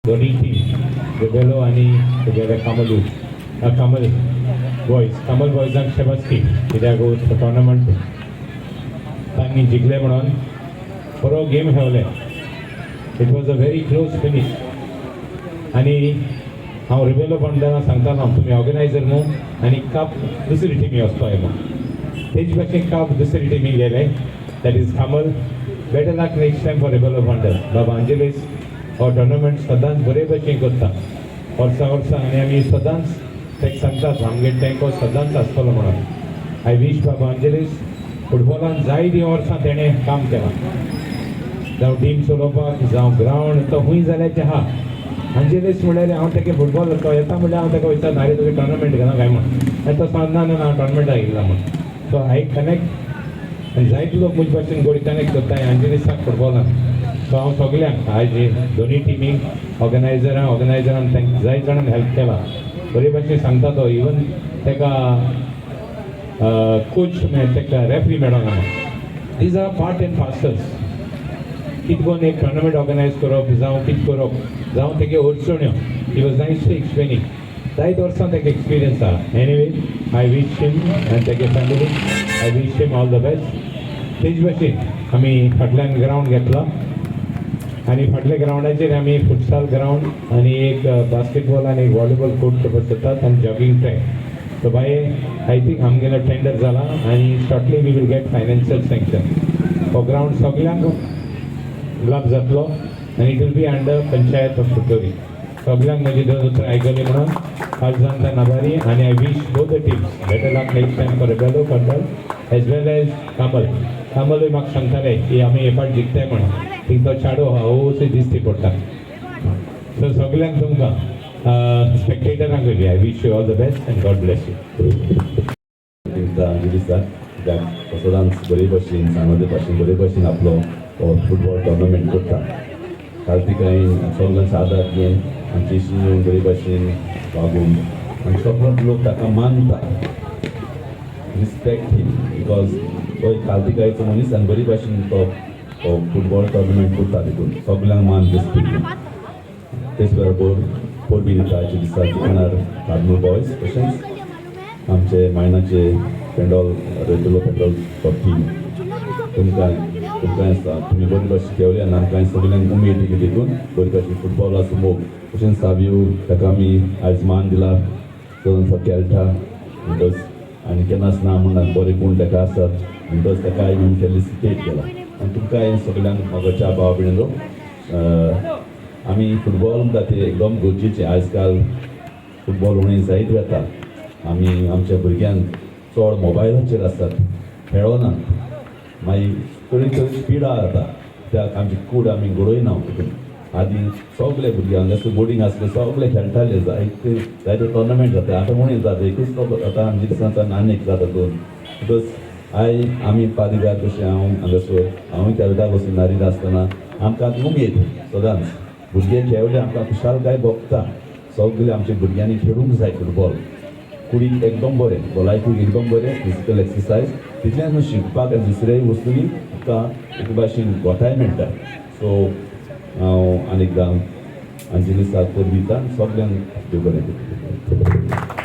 दोन्ही टीम, रिबेलो आनी तुगेले कामलू, कामल बॉयज, कामल बॉयजांक शबासकी, कित्याक टोर्नामेंट तांणी जिखले म्हणून. बरो गेम खेळले. It was a very close finish. आनी हांव रिबेलो फोंडेंना सांगतालो, तुमी ऑर्गनायझर न्हू आनी कप दुसरी टिमी वचपाक म्हूण. तेज भाशेन कप दुसरी टिमी गेले, that is Kamal. Better luck next time for Rebelo Bondel. बाबा अंजलीस हो टोर्नामेंट सदांच बरे भशेन करता वर्सां वर्सां आनी आमी सदांच ताका सांगतात, आमगे तेंको सदांच आसतलो म्हणून. I wish बाबा अंजलीस, फुटबॉलान जायतीं वर्सां तेणें काम केलां, जावं टीम चलोवपाक, जावं ग्रावंड, तो खूंय जाल्यार आहा अंजलीस. म्हणल्यार हांव तेगे फुटबॉल तो येता म्हणल्यार हांव ताका वयता, आरे, तुगे टोर्नामेंट घेना काय म्हण. आनी तो सांग, ना ना ना, टोर्नामेंटाक येयला म्हण. सो I connect आनी जायते लोक म्हजे भाशेन गोडी कनेक्ट करता अंजलीसाक फुटबॉलान. सो हांव सगल्यांक आयज दोनी टिमीक, ऑर्गनायझरां, ऑर्गनायझरान तांकां जायते जाणांनी हेल्प केला. बरे भाशेन सांगता तो. इवन ताका कोच, ताका रेफरी मेळोना. These are part and parcels. कितें करून एक टोर्नामेंट ऑर्गनायज करप, जावं कितें करप, जावं तेगे अडचण्यो, he was nicely explaining. जायते वर्सां ताका एक्सपिरियन्स आहा. एनिवे, I wish him आनी तेगे family, I wish him all the best. तेज भाशेन आमी फाटल्यान ग्रावंड घेतला आनी फाटल्या ग्रावंडाचेर आमी फुटसाल ग्रावंड आनी एक बास्केटबॉल आनी एक व्हॉलीबॉल कोर्ट करपाक सोदतात आनी जॉगींग ट्रॅक. सो बाये, I think आमगेलो टेंडर जाला आनी shortly we will get financial sanction. हो ग्रावंड सगल्यांक लाभ जातलो आनी it will be under Panchayat of Curtorim. सगल्यांक म्हजी दोन उतरां आयकली म्हणून काळजांतल्यान आभारी आनी I wish both the teams better luck next time, for Rebelo Bondel as well as Kamal. कामलूय म्हाका सांगताले की आमी हे फावट जिखताय म्हणून. थिंग तो चेडो आहा, दिसती पडटा. सो सगल्यांक, तुमकां स्पेक्टेटरांकूय बी I wish you all the best and God bless you. तुमकां अंजली कित्याक सदांच बरे भशेन, सांगोते भाशेन बरे भशेन आपलो हो फुटबॉल टोर्नामेंट करता. काल सगळ्यांचो आदार घेवन, आमची येवन बरे भशेन वागून आनी सगळो लोक ताका मानता, रिस्पेक्ट हिम, because तो एक कालतिकायचो मनीस आनी बरी भशेन तो हो फुटबॉल टोर्नामेंट करता. तितून सगळ्यांक मान रिस्पेक्ट. तेच बरोबर परबीं दिता आयच्या दिसा दुकानार कार्मल बॉयज, तशेंच आमचे मायनाचे पेंडॉल, रेगुलर पेंडॉल टीम. तुमकां तुमकां आसा, तुमी बरी भाशेन खेळ्ळे आनी आमकां सगल्यांक उमेद दिली. देखून बरी भाशेन फुटबॉल मोग. तशेंच सावियो, ताका आमी आयज मान दिला. तो खेळटा म्हणटच आनी केन्नाच ना म्हणना. बरे गूण ताका आसात म्हणटच ताका आमी फेलिसिटेट केला. आनी तुमकां सगल्यांक मोगाच्या भाव भयणीनो, आमी फुटबॉल म्हणटा ते एकदम गरजेचें. आयज काल फुटबॉल उणें जायत वता. आमी आमच्या भुरग्यांक चड मोबायलाचेर आसतात, खेळनात. मागीर थोडी थोडी पिडा जाता त्या आमची कूड आमी घडयना तितून. आदी सगळे भुरगे हांगासर बोर्डींग आसले, सगळे खेळटाले. जायते जायते टोर्नामेंट जाता. आतां उणें जाता, एकूच जाता आमच्या दिसांत, आनी एक जाता, दोन. Because I आमी पादिगार कशें हांव हांगासर हांवूय खेळटा बसून नारीर आसतना आमकां उमेद सदांच. भुरगे खेळले, आमकां खुशालकाय भोगता. सगळे आमच्या भुरग्यांनी खेळूंक जाय फुटबॉल. कुडीक एकदम बरें, भलायकीक एकदम बरें, फिजिकल एक्सरसायज. तितलेंच न्हू, शिकपाक आनी दुसऱ्याय वस्तूंनी तुका एक भाशेन घोटाय मेळटा. सो हांव आनी एकदां अंजली साथ दिता. सगल्यांक देव बरें करूं.